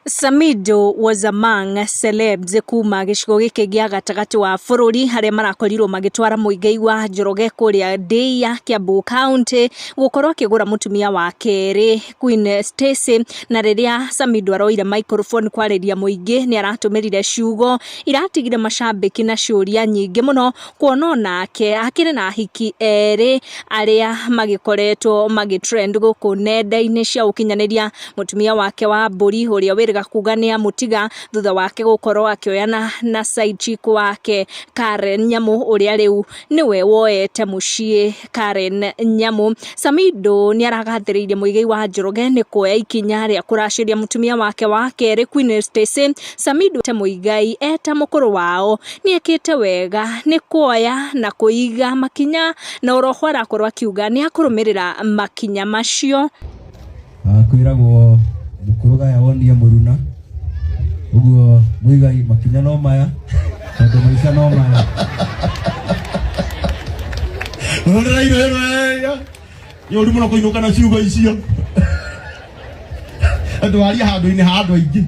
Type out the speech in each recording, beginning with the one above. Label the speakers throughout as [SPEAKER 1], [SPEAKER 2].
[SPEAKER 1] Samidoh was among celebs kuma gĩcigo gĩkĩ gĩa gatagatĩ wa bũrũri harĩa marakorirwo magĩtwara Muigai wa Njoroge kũrĩa Ndĩia, Kiambu County gũkorwo akĩgũra mũtumia wa kerĩ Queen Stacy. Na rĩrĩa Samidoh aroire microphone kwarĩria mũingĩ, nĩ aratũmĩrire ciugo iratigire macambĩki na ciũria nyingĩ mũno, kuona onake akĩrĩ na ahiki erĩ arĩa magĩkoretwo magĩ trend gũkũ nenda-inĩ cia ũkinyanĩria. Mũtumia wake wa mbũri ũrĩa wĩrĩga kuga nĩ amũtiga thutha wake gũkorwo akĩoyana na side chick wake Karen Nyamu, ũrĩa rĩu nĩwe woete mũciĩ Karen Nyamu. Samidoh nĩ aragathĩrĩirie Muigai wa Njoroge nĩ kuoya ikinya rĩa kũracĩria mũtumia wake wa kerĩ Queen Stacy. Samidoh te Muigai eta mũkũrũ wao nĩ ekĩte wega nĩ kuoya na kũiga makinya, na oroho arakorwo akiuga nĩ akũrũmĩrĩra makinya macio.
[SPEAKER 2] Kwĩragwo mũkũrũ gaya wonie mũruna, ũguo Muigai makinya no maya tondũ maica no maya.
[SPEAKER 3] Rorera iro ĩno ĩya nĩ ũru mũno kũinũka na ciugo icio andũ aria handũ-inĩ ha andũ aingĩ.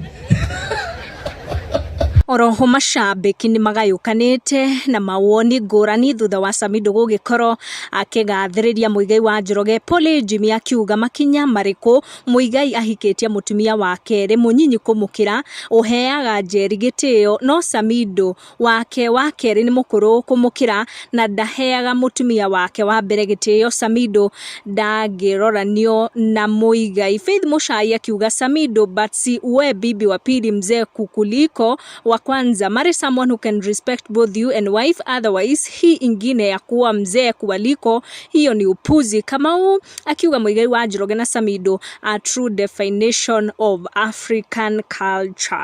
[SPEAKER 1] Oroho macambĩki nĩ magayũkanĩte na mawoni ngũrani thutha wa Samidoh gũgĩkorwo akĩgathĩrĩria Muigai wa Njoroge. Pole Jimmy akiuga makinya marĩkũ Muigai ahikĩtie mũtumia wa kerĩ mũnyinyi kũmũkĩra ũheaga Njeri gĩtĩo, no Samidoh wake wa kerĩ nĩ mũkũrũ kũmũkĩra na ndaheaga mũtumia wake wa mbere gĩtĩo. Samidoh ndangĩroranio na Muigai. Faith Muchai akiuga Samidoh, but si uwe bibi wa pili mzee kukuliko wa kwanza, marry someone who can respect both you and wife, otherwise hii ingine ya kuwa mzee kuwaliko hiyo ni upuzi. Kamau akiuga Muigai wa Njoroge na Samidoh a true definition of African culture.